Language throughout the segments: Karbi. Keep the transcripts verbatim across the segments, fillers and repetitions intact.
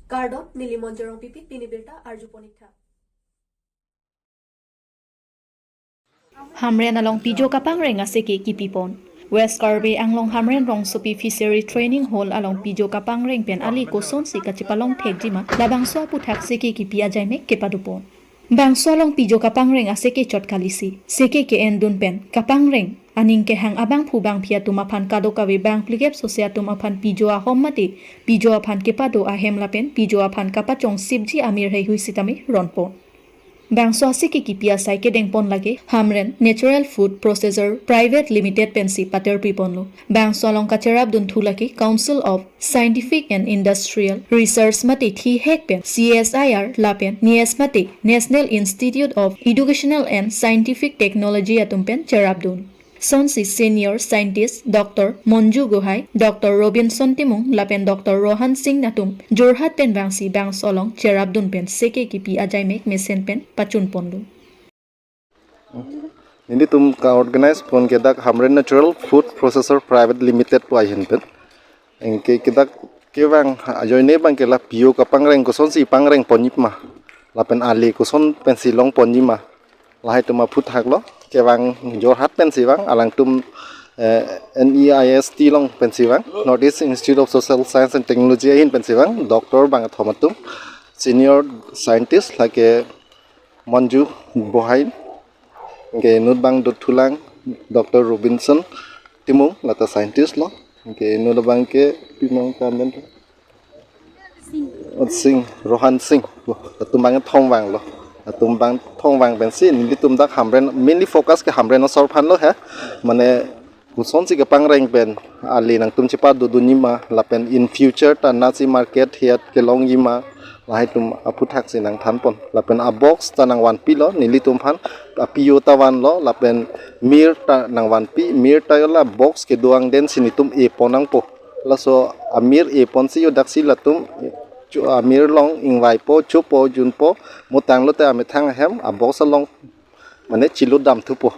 Kardom, neli Monjorong Pipit, pini birta arjuponik tha. Hamren along pijo kapangreng aseke kipipon. West Karbi Anglong Hamren rongsopi Fishery Training Hall along pijo kapangreng pen ali kosonsi kachepalong thekjima, labangso aputhak seke kipi ajaimek kepadopon. Bangso along pijo kapangreng aseke chot kalisi, seke ke-endun pen kapangreng aning kehang abangphu bangphi atum aphan kadokave bang phlikep sose atum aphan pijo ahom mate pijo aphan kepado ahem lapen pijo aphan kapachongsipji amir heihui sitame ronpon. Bangso aseke kipi asai kedengpon lake Hamren Natural Food Processor Private Limited pensi paterpiponlo. Bangso along kacherapdun thu lake Council of Scientific and Industrial Research mate thihek pen C S I R lapen NIES mate National Institute of Educational and Scientific Technology atum pen cherapdun. Sonsi Senior Scientist Doctor Monju Gohai, Doctor Robinson Timung lapen Doctor Rohan Singh atum Jorhat pen vangsi bangso along cherapdun pen seke kipi ajaimek mesen pen pachunponlo. Nelitum ka-organize pon ke dak Hamren Natural Food Processor Private Limited pu ahin pen. Anke ke dak kevang ajoine abang ke la pijo kapangreng kosonsi pangrengponji ma, lapen ali koson pensi longponji ma, lahai atum aphuthak lo. Kevang Jorhat pensi vang, alangtum, eh, NEIST along pensi vang, North East Institute of Social Science and Technology ahin pensi vang, doctor bang athom atum, senior scientist lake Monju Gohai, anke inut abang dothulang Doctor Robinson Timung, lata scientist lo. Anke inut abang ke pi amang kamen? Singh. Oh, Singh, Rohan Singh. Latum bang thomvanglo. Latum bang thomvang pensi nelitum dak Hamren mainly focus ke Hamren asor aphan lo he. Mane kosonsi kepangreng pen ali nangtum chepadodunji ma lapen in future ta nasi market hiat kelongji ma, lahai atum aphuthak si nangthanpon. Lapen abox ta nangvanpilo nelitum aphan, apijo ta vanlo lapen mir ta nangvanpi, mir ta yo la box kedo angden si nelitum epon nangpo. Laso amir eponsi yo daksi latum chu amir along ingvaipo, chupo, junpo, mo tanglote amethang ahem abox along mane chilo damthupo.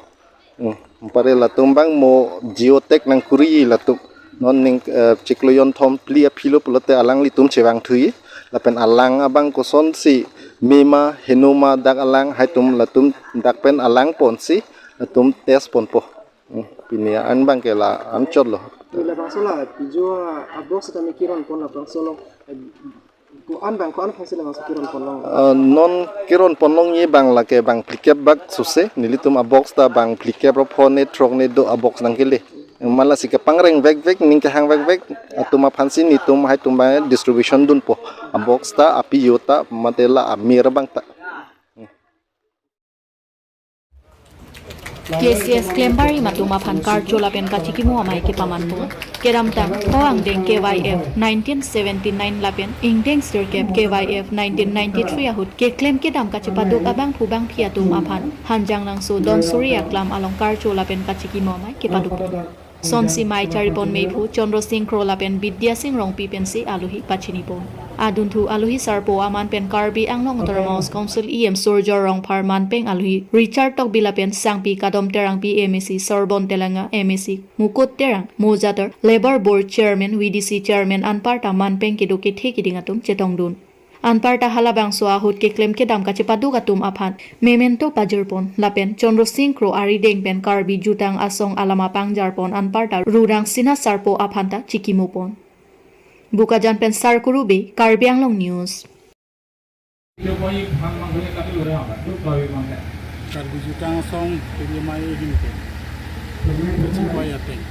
Hmm. Pare latum bang mo geotag nangkuri latum. Non ning, eh, chiklo jonthom phli aphilo pulote alanglitum chevangthu-i. Lapen alang abang kosonsi mema henoma dak alang, lahai atum latum dak pen alang ponsi latum test ponpo. Hmm. Pini an abang ke la anchot lo. Labangso la pijo abox ta me kironpon labangso along, eh, ko-an abang, ko-an aphansi labangso kironponlong? Eh, non kironponlongji abang lake bang phlikep bak sose, nelitum abox ta bang phlikep ro pho ne throk ne do abox nangkele. Malasi kepangreng vekvek, ning kehang vekvek atum aphansi nelitum lahai atum abang distribution dunpo. Abox ta, apijo ta, mate la amir abang ta. K C S klembarim atum aphan karcho lapen kachikimo amei kepamanpo. Kedamtang, ko angdeng K Y F nineteen seventy-nine lapen ingdeng sirkep K Y F nineteen ninety-three ahut keklem kedam kachepaduk abangphu bangphi atum aphan Hanjanglangso Donsuri Aklam along karcho lapen kachikimo amei kepadukpo. Sonsi mei charipon meiphu Chandra Singh Kro lapen Bidya Singh Rongpi pensi alohi pachinipon. Adunthu alohi sarpo aman pen Karbi Anglong Autonomous Council E M Surjya Rongphar, manpeng alohi Richard Tokbi lapen Sangpi Kadom Terangpi, M A C Sorbon Telenga, M A C Mukut Terang, Mojator Labour Board Chairman, V D C Chairman anparta manpeng kedo kethe kiding atum chetongdun. Anparta halabangso ahut keklem kedam kachepaduk atum aphan memento pajirpon lapen Chandra Singh Kro arideng pen Karbi jutang asong alama pangjarpon anparta Rurang Sinha sarpo aphanta chikimopon. Bokajan pen Sarkuru Bey, Karbi Anglong News. Karbi jutang asong pemai hinte. Kachingvai ateng.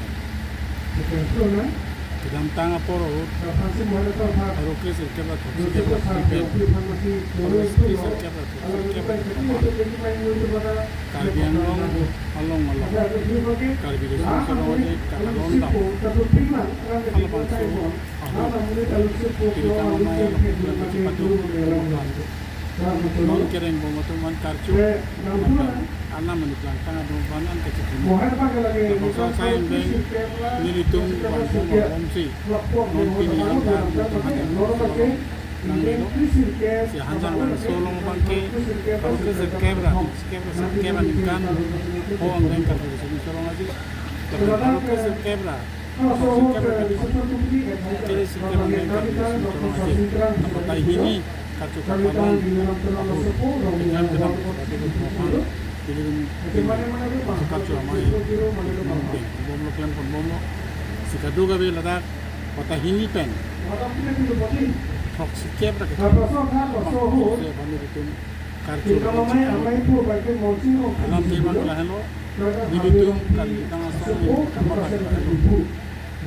Kedamtang apor ahut, pharo kre sirkep ra throksi kep ra phli pen, pharo kre sirkep ra throksi kep ra phli pen, Karbi Anglong along along, Karbi Riso Nimso Rong Aje kakaron dam halabangso ahut, pini kama mai along kachepado. Non kereng bom atum aphan karcho, lapen arnam anut langtang atum aphan an kachikimo. Labangso asai angdeng nelitum vanpo vanbomsi, non pini anta atum aphan nanglelo. Si Hanjanglangso along abangke, pharo kre sirkep ra, sirkep ra sirkep aningkan ho angdeng Karbi Riso Nimso Rong Aje. Lapen pharo kre sirkep ra Kere singke manai kami singke manai. Apa tai hini kacho kapalon ahu. Ekam kedam kachokate ke propan. Pilih kacho amai. Bom lo klan pon bom lo. Si kadokave ladak kota hini pen. Throksi kep ra ke. Bang se bani bitum. Karcho alam ke bang lahelo, nelitum kali tang asong ni kamatang lahelo.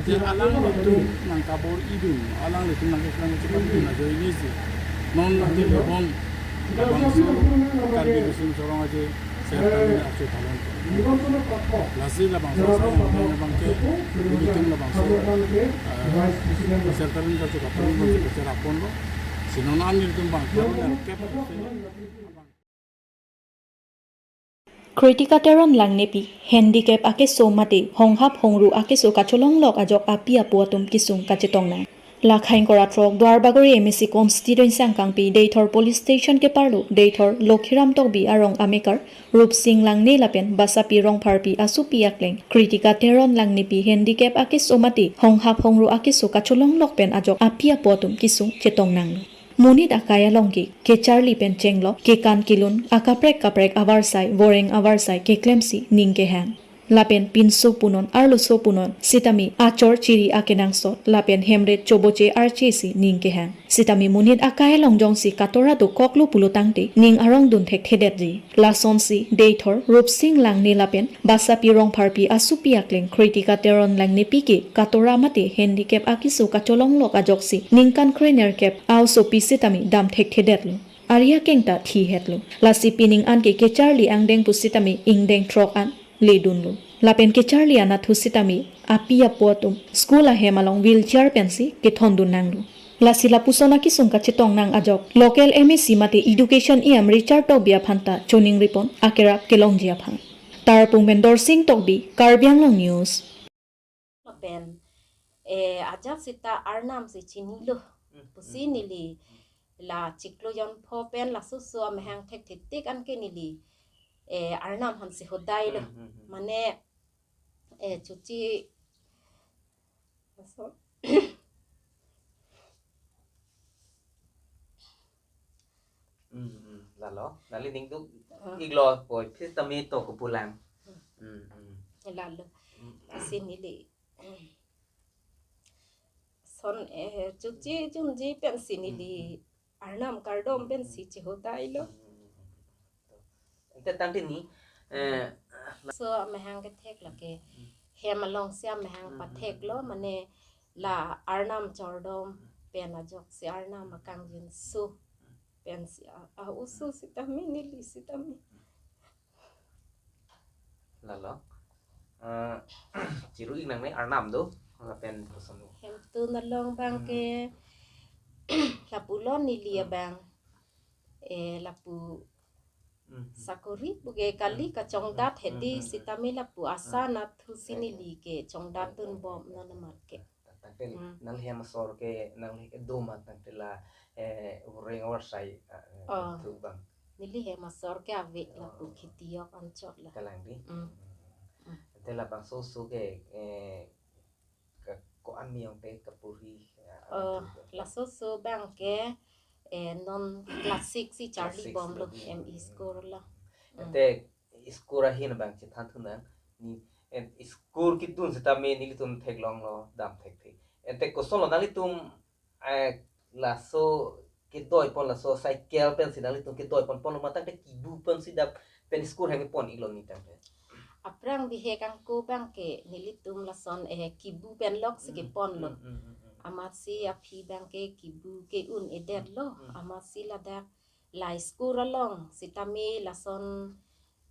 Je alanglitum nangkabor-idun, alanglitum nangkeklang chepat-idun ajoine si. Non nangkebom, bangso Karbi Riso Nimso Rong Aje, Sertalin acho thalon. Lasi labangso asai yang abang ke, nelitum labangso, eh, Sertalin kacho kapalon, kacho kacherapon lo. Si non an nelitum bang, kep, kep, Kritika Teron Langnepi, handicap akeso mate honghap hongru akeso kacholonglok ajok api apo atum kesung kachetong nang. Lakhain kora throk Duarbagori M A C constituency angkangpi Deithor Police Station keparlo Deithor Lokhiram Tokbi arong amekar Rupsing Langne lapen Basapi Rongpharpi asopi akleng Kritika Teron Langnepi handicap akeso mate honghap hongru akeso kacholonglok pen ajok api apo atum kesung chetong nanglo. Monit akai along ke kecharli pen chenglo, kekan kelun akaprek kaprek avarsai, voreng avarsai keklemsi ning kehang. Lapen pinso punon, arloso punon sitame achor chiri akenangsot, lapen hemret choboche archesi ning kehang. Sitame monit akai along jongsi katora dokoklo pulo tangte ning arong dun thekthedetji. Lasonsi Deithor Rupsing Langne lapen Basapi Rongpharpi asopi akleng Kritika Teron Langnepi ke katora mate handicap akeso kacholonglok ajoksi ningkan krenerkep a-osopi sitame dam thekthedetlo. Ari akeng ta thihetlo. Lasi pining an ke kecharli angdeng pusitame ingdeng throk an ledunlo. Lapen kecharli anatthu sitame api apo atum school ahem along wheelchair pensi kethondun nanglo. Lasi lapuson akesung kachetong nang ajok local M A C mate education E M Richard Tokbi aphanta choningripon akerap kelongji aphan. Tarpung pen Dorsing Tokbi, Karbi Anglong News. Lapen, eh, ajat sita Arnam si chinilo. Hmm, pusi hmm, neli hmm, la chiklo jonpho pen laso so amahang thekthetik anke neli, eh, Arnam aphansi hodai lo. Hmm, hmm, hmm. Mane, eh, chuchi, so, Hmm, hmm, lalo. Nangli ningduk, ah, iglo poi, pis tami to kepulang. Hmm, hmm. Lalo. Hmm. Lasi neli. Son, eh, chuchi chunji pensi neli. Hmm, hmm. Arnam kardom pensi chihodai lo. Hmm, hmm, hmm, hmm. Ante tangte ni, eh, so amahang kethek lake. Hmm. Hem alongsi amahang, hmm, pathek lo, hmm, mane la Arnam chordom, hmm, pen ajoksi Arnam akangjinso pensi a, a-oso sitame neli sitame. Lalo. Eh, chiru-ik nangne Arnam do, lapen koson. Hemtun along abang ke, hmm, lapulo neli, hmm, abang. Eh, lapu, hmm, hmm, sakori pu ke kali, hmm, kachongdat, hmm, hedi, hmm, hmm, sitame lapu asa, hmm, anatthu si, hmm, neli ke chongdat, hmm, dun bom, hmm, non amat ke. Tangte, hmm, nangli hem asor ke, nangli kedo ma tangte la, eh, voreng avarsai, eh, oh, thu abang. Neli hem asor ke ave, oh, lapu kheti ok anchot la. Kalang di. Hmm. Hmm. Hmm. Ante labangso so ke, eh, ke, ko-an mi ong te kapuri, eh, oh, anatthu ke. Laso so abang ke, eh, non class six si charli, class six bom lo, lo di. M E school lo. Hmm. Ante school ahin abang chethan thu nang, ni, eh, school kedun sitame nelitum theklonglo, dam thekthe. Ante kosonlo nanglitum, eh, laso kedoi pon, laso cycle pensi nanglitum kedoi ponpon lo ma tangte kibu pensi dam pen school hem pon-iklo ni tangte? Aphrang bihek ako abang ke nelitum lason, eh, kibu pen loksi, hmm, keponlo. Hmm, hmm, hmm, hmm. Amatsi aphi abang ke kibu ke un-edet lo. Hmm, hmm. Amatsi ladak la school along sitame lason,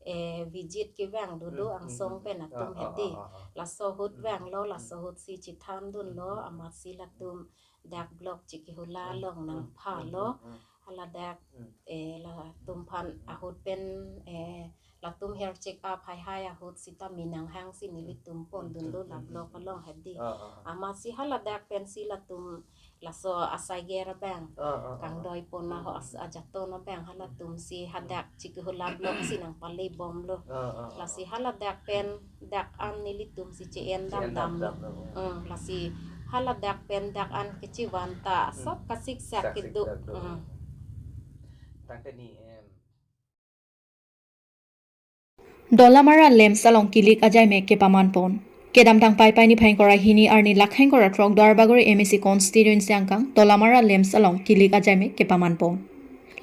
eh, visit kevang dodo, hmm, hmm, angsong, hmm, pen atum, ah, ah, hedi. Ah, ah, ah. Laso ahut, hmm, vanglo, hmm, laso ahut si chethan dunlo, hmm, hmm, hmm, amatsi latum dak block chikihula, hmm, along, hmm, nangphalo. Hmm, hmm, hmm. Haladak, hmm, eh, latum aphan, hmm, ahut pen, eh, Latum hair check up haihai ahut sitame nanghangsi nelitum pondunlo la block along hedi. Ah, ah, ah. Amatsi haladak pensi latum laso asaiger abang. Ah, ah, ah. Kangdoi pon aho as-, ajaton abang halatumsi hadak Chikihula block si nangpalebomlo. Ah, ah, ah. Lasi haladak pen dak an nelitumsi che-en dam damlo. Che-en dam damlo. Hmm, lasi haladak pen dak an kechevanta, hmm, asap kasiksak, kasiksak keduk. Keduk. Hmm. Tangte ni, em, Dolamara LAMPS along kilik ajaimek kepaman pon. Kedamtang Paipai niphai ingkoi ra hini arni lakhai ingkoi ra throk Duarbagori M A C constituency angkang Dolamara LAMPS along kilik ajaimek kepaman pon.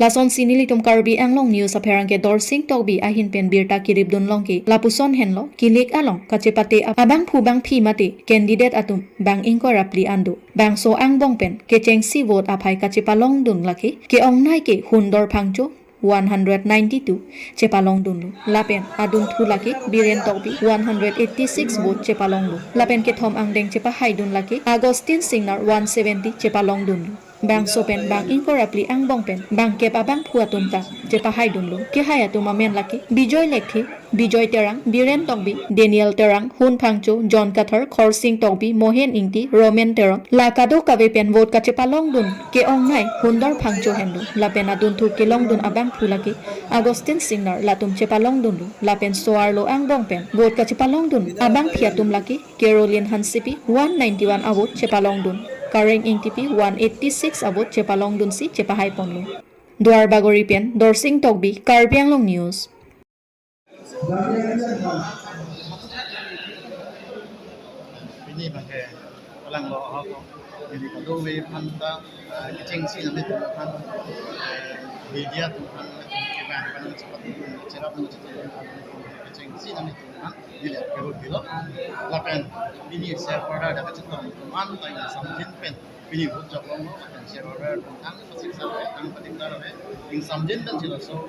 Lasonsi nelitum Karbi Anglong News apherangke Dorsing Tokbi ahin pen birta kiripdun longke lapuson henlo, kilik along kachepate ab-, abangphu bangphi mate candidate atum bang ingkoi ra phli an do. Bangso angbong pen kechengsi vote aphai kachepalongdun lake ke-ongnei ke Hundor Phangcho, one hundred ninety-two, chepalongdunlo. Lapen adunthu lake Biren Tokbi, one hundred eighty-six vote chepalonglo. Lapen kethom angdeng chepahaidun lake Augustine Singnar, one seventy, chepalongdunlo. Bangso pen bang ingkoi ra phli angbong pen bangkep abangphu atum ta chepahaidunlo. Kehai atum amen lake Bijoy Lekthe, Bijoy Terang, Biren Tokbi, Daniel Terang, Hun Phangcho, John Kathar, Khorsing Tokbi, Mohen Ingti, Roman Teron. La kadokave pen vote kachepalongdun ke-ongnei Hundor Phangcho henlo. Lapen adunthu kelongdun abangphu lake Augustine Singnar, latum chepalongdunlo. Lapen so-arlo angbong pen vote kachepalongdun abangphi atum lake Caroline Hansepi, one ninety-one avote chepalongdun. Kareng Ingtipi, one eighty-six avote chepalongdunsi chepahaiponlo. Duarbagori pen Dorsing Tokbi, Karbi Anglong News. Pini abangke palanglo ahok, pini kadokave aphan ta, ah, kechengsi nanglitum aphan, eh, media atum aphan, kevang aphan, chepatu, cherap, kechengsi nanglitum aphan neli appeal pilo. Lapen pini shareholder dak kachetong atum aphan ta ingsamjin pen pini vote joklonglo, lapen shareholder atum thang pasiksa ave, thang patikna ave, ingsamjin pen si laso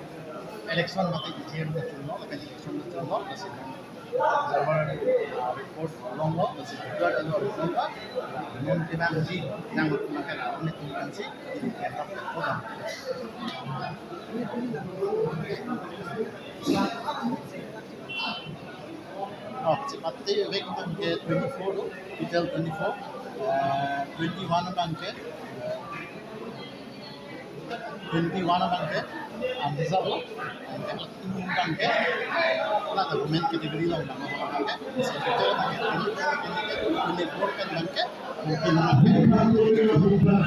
election mate ejir ta chunlo, lapen election ta chunlo, lasi observer, ah, report longlo, lasi voter alo result ta, ah, non kevangji nang mate la netum kansi, ini kerap program. Oh, chepate vek abangke twenty-four do, total twenty-four, eh, twenty-one abangke, eh, twenty-one abangke, unreserved lo, and then two abangke, eh, la government category along abangke, total abangke twenty-four, twenty-four abangke, fourteen abangke.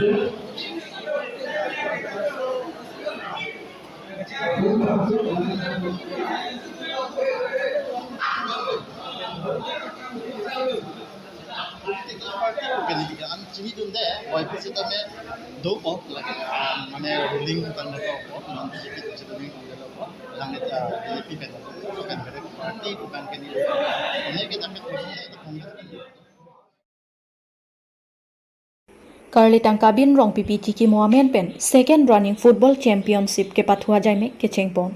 Political party pu ke neli ke-an chinidunde, Y P C tame dopo, like, ah, mane ruling tanglo dopo, non B J P tame ruling tanglo dopo, lang, ah, B J P pen, pen pen party pu abangke neli, neli ke tame Congress pen. Karlitang Kabin Rongpipi Chikimo amen pen second running football championship kepathu ajaimek kechengpon.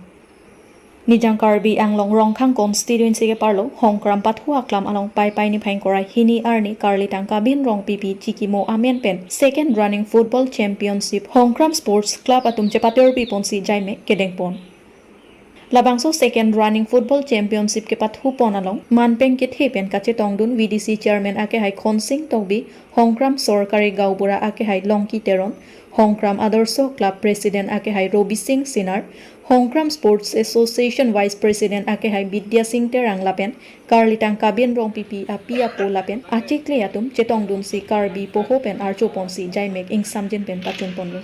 Nijang Karbi Anglong Rongkhang constituency keparlo Hongkram pathu aklam along Paipai niphai ingkoi ra hini arni Karlitang Kabin Rongpipi Chikimo amen pen second running football championship Hongkram Sports Club atum chepaterpi ponsi jaimek kedengpon. Labangso second running football championship kepathupon along manpeng kethe pen kachetongdun V D C chairman akehai Khonsing Tokbi, Hongkram Sorkari Gaonbura akehai Longki Teron, Hongkram Adarsho Club president akehai Robising Singnar, Hongkram Sports Association vice president akehai Bidyasing Terang lapen Karlitang Kabin Rongpipi api apo lapen achikle atum chetongdunsi Karbi poho pen archoponsi jaimek ingsamjin pen pachunponlo.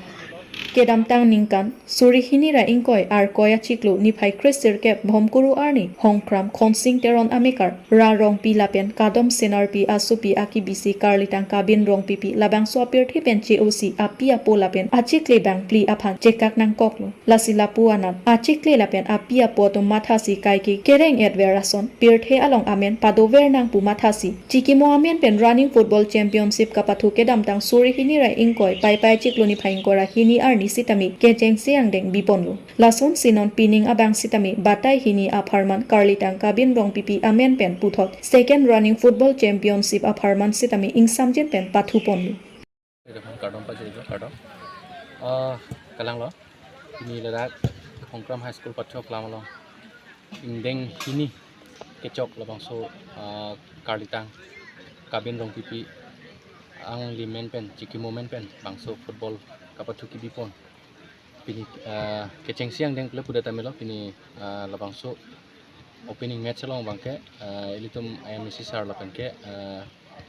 Kedamtang ningkan suri hini ra ingkoi Arkoi achiklo niphai kresirkep Bhomkuru arni Hongkram Khonsing Teron amekar Ra Rongpi lapen Kadom Sinarpi asopi akibisi Karlitang Kabin Rongpipi labangso apirthe pen che-osi api apo lapen achikle bangphli aphan chekak nangkoklo. Lasi lapu anat achikle lapen api apo atum mathasi kaike kereng-etver ason pirthe along amen padover nang pu mathasi Chikimo amen pen running football championship kapathu kedamtang suri hini ra ingkoi Paipai chiklo niphai ingkoi ra hini arni sitame kechengsi angdeng biponlo. Lasonsi non pining abang sitame batai hini apharman Karlitang Kabin Rongpipi amen pen puthot second running football championship apharman sitame ingsamjin pen pathuponlo. Kardom pajirlo, kardom. Ah, kalanglo. Pini ladak Hongkram High School pathu aklam along Ingdeng hini kechok labangso, ah, Karlitang Kabin Rongpipi angli men pen, chikimo men pen bangso football kapathu kebipon. Pini, ah, kechengsi angdeng pule pudet amelo, pini, ah, labangso opening match along abangke, ah, ilitum I M A C sir lapenke, ah,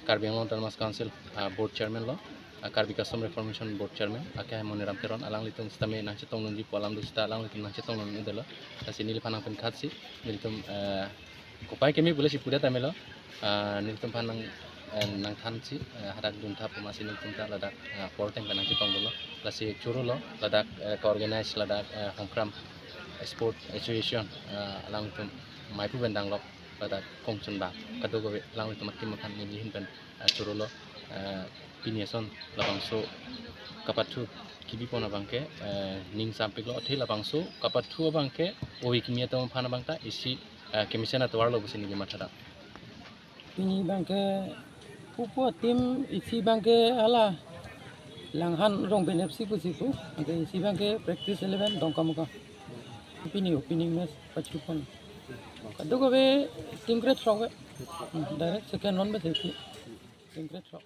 Karbi Anglong Autonomous Council, ah, board chairman lo, ah, Karbi Custom Reformation Board chairman, ake hai Moniram Teron, alanglitum sitame nangchetongdunji pu alam do sita alanglitum nangchetongdun-edetlo. Lasi neliphan nangpenkhatsi nelitum, ah, kopai keme pule si pudet amelo, ah, nelitumphan nang, ah, nangthansi, ah, hadak dunthap amatsi nelitum ta ladak, ah, porteng pen nangchetongdunlo. Lasi chorolo ladak, ah, ka-organize ladak, ah, Hongkram Sport Association, ah, alangtum maipu pen danglok ladak kongchunba kadokave alanglitum akim aphan neli ahin pen, ah, chorolo, ah, pini ason labangso kapathu kebipon abangke, ah, ning sampiklo, athe labangso kapathu abangke ove kimi atum aphan abangta isi, ah, kemesen atovarlo pusi neli mathadam. Pini abangke pupo team isi abangke hala Langhan Rongben F C pusi pu. Anke isi abangke practice eleven Dongkamukam. Pini opening match pachupon. Kadokave team krethrok ke. Hmm, direct second round ba safety. Team krethrok.